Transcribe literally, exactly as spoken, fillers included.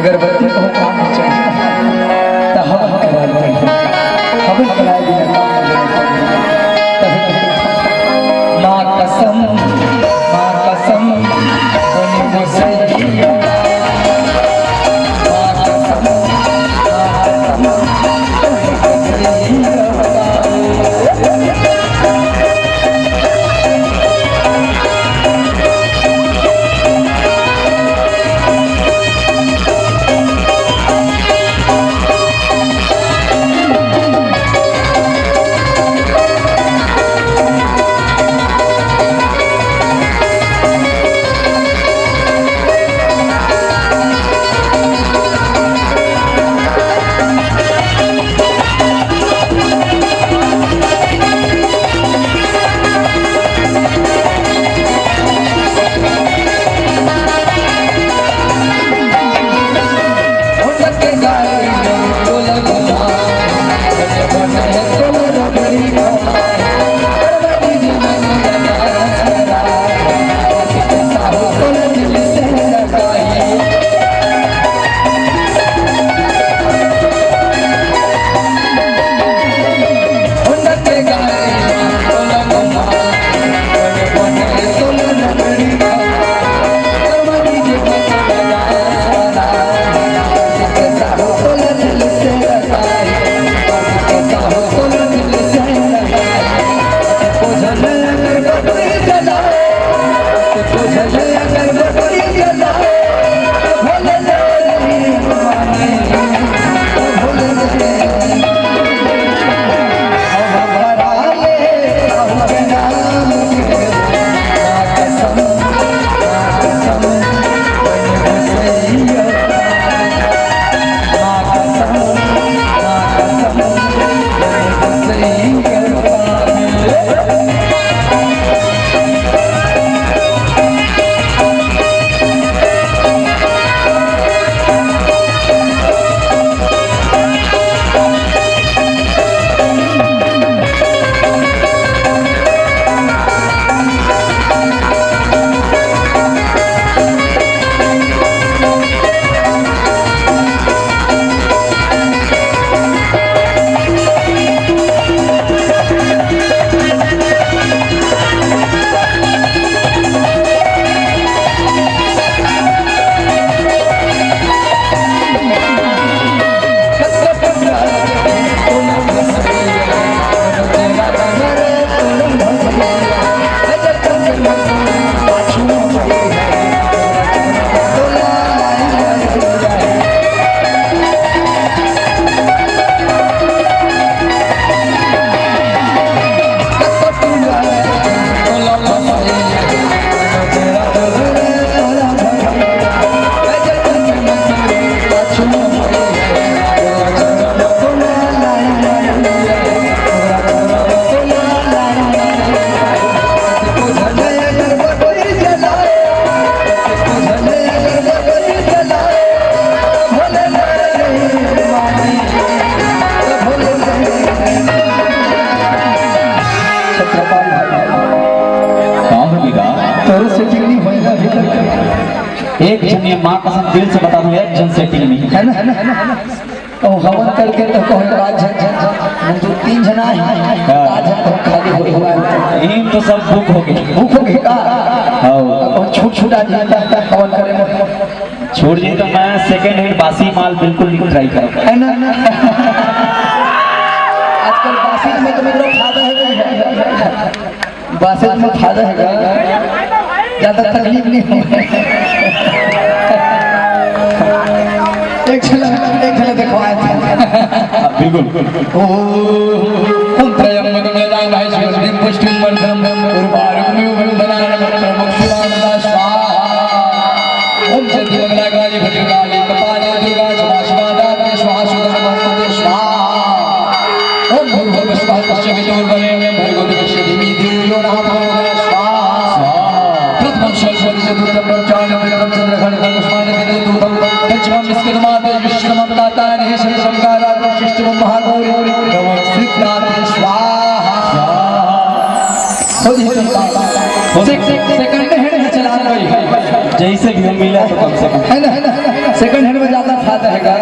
अगरबत्ती कहूँ काम नहीं चाहिए, तो हवन कराए पड़ही। हवन कराए बिना काम नहीं बनय। तभी माँ कसम, माँ कसम, बन गोसैया। माँ कसम, माँ कसम, बन गोसैया। छत्रपाल भाई। का हो बेटा? तोरो सेटिंग नहीं होई ना अभी तक। एक झन, ये माँ कसम दिल से बता दूं, एक झन सेटिंग नहीं है ना, है ना, है ना? तो हवन करके तो कोई बात झन, झन, झन, हम तो तीन झन आए हैं। हाँ। आज हम तो खाली हो हुआ है। यही तो सब बुक हो गए। बुक हो गए का? हाँ। अब छूट छूट आ जाता है हवन करे में। छोड़ दी तो मैं सेकंड हैंड बासी माल बिल्कुल नहीं ट्राई करूंगा। है ना? आजकल बासी में तो मतलब फायदा है, बासी में फायदा है, ज्यादा तकलीफ नहीं हो। एक झलक, एक झलक देखो आए थे। हाँ, बिल्कुल। ओम त्र्यंबकं यजामहे सुगंधिं पुष्टिवर्धनम् उर्वारुकमिव बन्धनान् मन्त्रमुग्धामन्ता स्वाहा। ओम जयंती मंगला काली भद्रकाली कपाली दुर्गा क्षमा शिवा दात्री स्वाहा सुगंध नमस्ते स्वाहा। ओम भूर्भुवः स्वः तस्य वितुर्वरेण्यं भर्गो देवस्य धीमहि धियो यो नः प्रचोदयात् स्वाहा। प्रथमं सरस्वती चतुर्थं ब्रह्मचारिणं तृतीयं चंद्रघटकं कुष्माण्डं तृतीयं दूतं पंचमं विष्णुमाते विश्वमन्तातानि शनिसंकारात् शिष्टमं महागौरी नवं सिद्धाते स्वाहा। हो जी, हो जी। से-, से-, सेकंड हैंड में चला रही है। जैसे भी हम मिला तो कम से कम, है ना, है ना, है ना, है ना? सेकंड हैंड में ज्यादा फायदा है का?